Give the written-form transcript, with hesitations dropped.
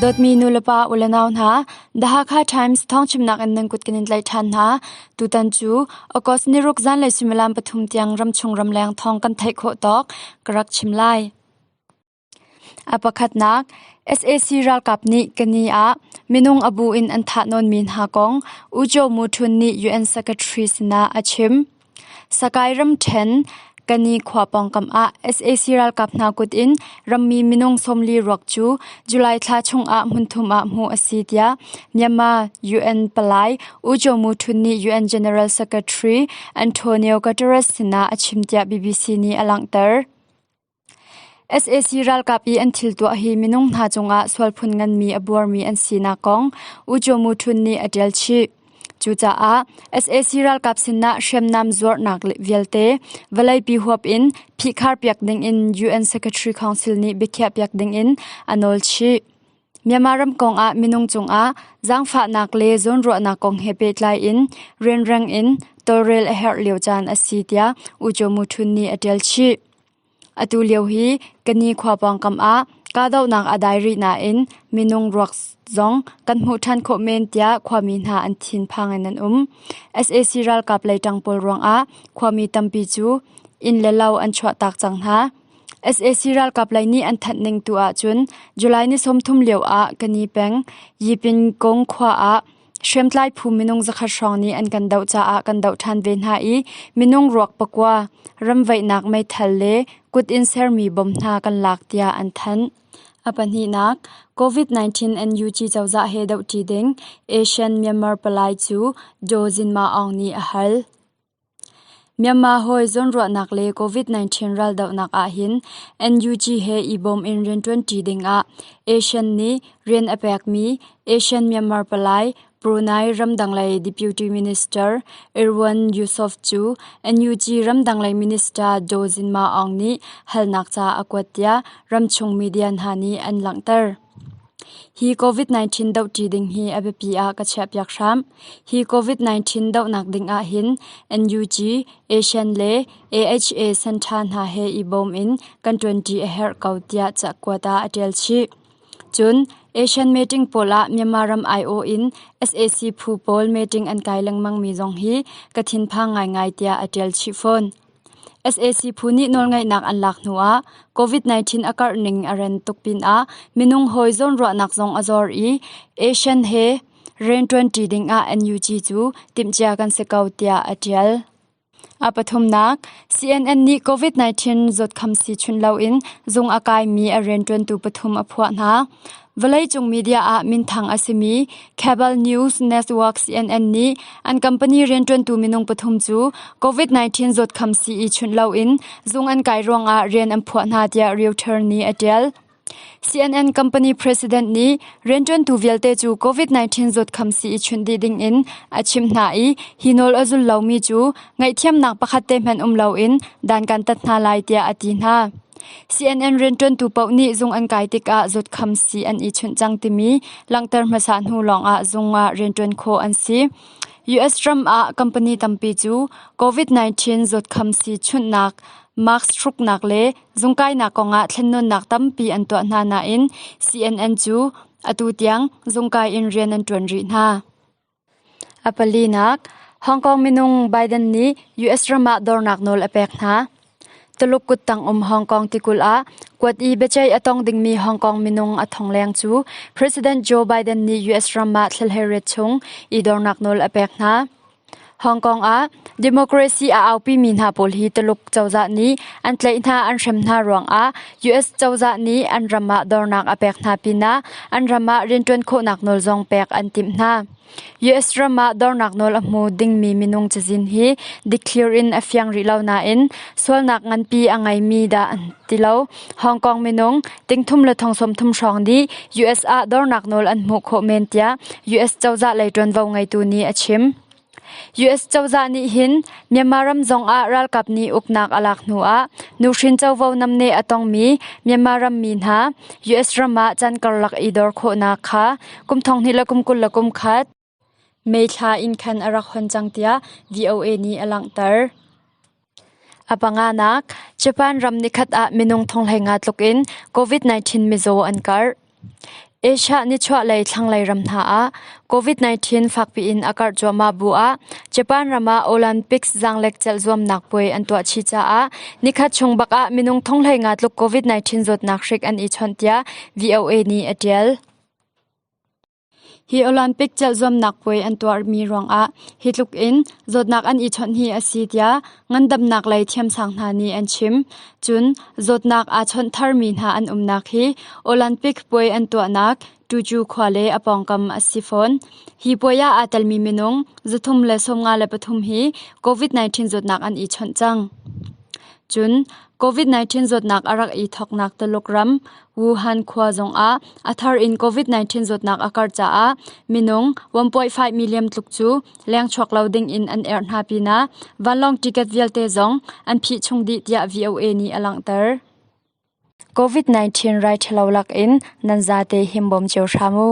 Dawtmi nulepa ulenau hna, The Hakha Times thawngchimnak in nan kut kan in tlaih ṭhan hna. Tutan cu August niruk zanlei suimilam 3 tiang ramchung ramleng thawng kan theih khawh tawk ka rak chim lai. A pakhatnak, sac ralkap nih kani ah minung a bu in an thah nawnmi hna kong U Kyaw Mu Htun nih UN Secretary sinah a chim. Sakai ramṭhen Kani khua pawngkam ah sac ralkap hna kut in rammi minung 40 ruak cu July thla chungah hmunthum ah hmuh a si tiah Myanmar UN palai U Kyaw Mu Htun nih UN General Secretary Antonio Guterres sinah a chim tiah BBC nih a langhter. Sac ralkap i an thil tuah hi minung hna cungah sualphun nganmi a buarmi an sinak kong U Kyaw Mu Htun nih a ṭial chih. Cucaah sac ralkap sinah hriamnam zuarnak vialte vawleipi huap in phihkharpiak dingin UN Secretary Council nih biakhiahpiak dingin a nawl chih. Myanmar ram kongah minung cungah zaangfahnak le zawnruahnak kong he pehtlai in rianrang in tawlrel a herh lio caan a si tiah U Kyaw Mu Htun nih a ṭial chih. Atu lio hi Kani khua pawngkam ah kahdohnak a dai rih nain minung ruak zong kan hmuh ṭhan khawh men tiah khuami hna an thinphang in an um. Sac ralkap lei ṭang pawl ruangah khuami tampi cu inn le lo an chuahtak cang hna. Sac ralkap lei nih an thanh ning tu ahcun July ni 30 lio ah Kani peng Yipin Kong khua ah Hriamtlai phu minung 100 hrawng nih an kan doh caah kan doh ṭhan ve hna i minung ruak pakua, ramvaihnak meithal le kut in sermi bom hna kan lak tiah an thanh. A pahnihnak, COVID-19 NUG cozah he dohṭi ding ASEAN Myanmar palai cu Daw Zin Ma Aung nih a hal. Myanmar hawi zawnruahnak le COVID-19 raldohnak ahhin NUG he i bawm in rianṭuanṭi dingah ASEAN nih rian a pekmi ASEAN Myanmar palai Brunei ramdang lei Deputy Minister Irwan Yusof cu NUG ramdang lei Minister Daw Zin Ma Aung nih halnak ca a kuat tiah ramchung media hna nih an langhter. Hi COVID-19 dohṭi ding hi a biapi ah ka chiahpiak hram. Hi COVID-19 dohnak ding ahhin NUG, ASEAN le AHA Center hna he i bawm in kan ṭuanṭi a herh ko tiah cakuat ah a ṭial chih. Cun ASEAN meeting pawl ah Myanmar ram aiawh in sac phu pawl meeting an kai lengmangmi zong hi ka thinphang ngaingai tiah a ṭial chih fawn. Sac phu nih nawlngeihnak an lak hnuah COVID-19 a karh ning a ren tuk pinah minung hawi zawnruahnak zong a zor i ASEAN he rianṭuanṭi dingah NUG cu timhcia kan si ko tiah a ṭial. A pathumnak, CNN nih COVID-19 zawtkham sii chunh loin zung a kaimi a rianṭuantu pathum a phuah hna. Vawleicung media ah minthang a simi Cable News Network CNN nih an company rianṭuantu minung pathum cu COVID-19 zawtkham sii i chunh loin zung an kai ruangah rian an phuah hna tiah Reuters nih a ṭial. CNN company president nih rianṭuantu vialte cu COVID-19 zawtkham sii i chunh dih dingin a chimh hna i hi nawl a zul lomi cu ngaihthiamnak pakhat te hmanh um loin dan kan tat hna lai tiah a ti hna. CNN rianṭuantu paoh nih zung an kai tikah zawtkham sii an i chunh cang timi langhter hmasa hnu lawngah zung ah rianṭuan khawh an si. US ram ah company tampi cu COVID-19 zawtkham sii chunhnak, mask hruknak le zungkainak kongah thlennawnnak tampi an tuah hna nain CNN cu atu tiang zungkai in rian an ṭuan rih hna. A palinak, Hong Kong minung Biden nih US ram ah dornak nawl a pek hna. Tuluk kuttang um Hong Kong tikulh ah kuat i biaceih a tong dingmi Hong Kong minung a thong leng cu President Joe Biden nih US ram ah thlalheriat chung i dornak nawl a pek hna. Hong Kong ah democracy a aupimi hna pawl hi Tuluk cozah nih an tlaih hna an hrem hna ruangah US cozah nih an ram ah dornak a pek hna pinah an ram ah rianṭuan khawhnak nawl zong pek an timh hna. US ram ah dornak nawl a hmu dingmi minung cazin hi dikthlir in a fiang rih lo nain sualnak nganpi a ngeimi dah an ti lo. Hong Kong minung tingthum le thong 30 hrawng nih US ah dornak nawl an hmuh khawh men tiah US cozah lei ṭuanvo ngeitu nih a chim. US cozah nih hin Myanmar ram zongah ralkap nih uknak a lak hnuah nuhrin covo namneh a tongmi Myanmar rammi hna US ram ah caan karlak i dor khawhnak kha kum 20 le kum 21 May thla in khan a rak hon cang tiah VOA nih a langhter. A panganak, Japan ram nikhat ah minung thong 15 tluk in COVID-19 mizaw an karh. Asia nichuahlei thlanglei ram hna ah COVID-19 fakpi in a karh cuahmah bu ah Japan ram ah Olympics zaanglek celh zuamnak puai an tuah chih caah nikhat chung bak ah minung thonghlei nga tluk COVID-19 zawtnak hrik an i chawnh tiah VOA nih a ṭial. Hi Olympic celh zuamnak puai an tuahmi ruangah hi tluk in zawtnak an i chawnh hi a si tiah ngandamnak lei thiamsang hna nih an chim. Cun zawtnak aa chawnh tharmi hna an umnak hi Olympic puai an tuahnak Tuju khua le a pawngkam a si fawn. Hi puai ah aa telmi minung 353 hi COVID-19 zawtnak an i chawnh cang. Cun COVID-19 zawtnak a rak i thawknak Tuluk ram Wuhan khua zongah a thar in COVID-19 zawtnak a karh caah minung 1.5 million tluk cu lengchuak lo ding in an erh hna pinah vanlawng ticket vialte zong an phih chung dih tiah VOA nih a langhter. COVID-19 rai ṭhalo lakin nan zate himbawm cio hram u.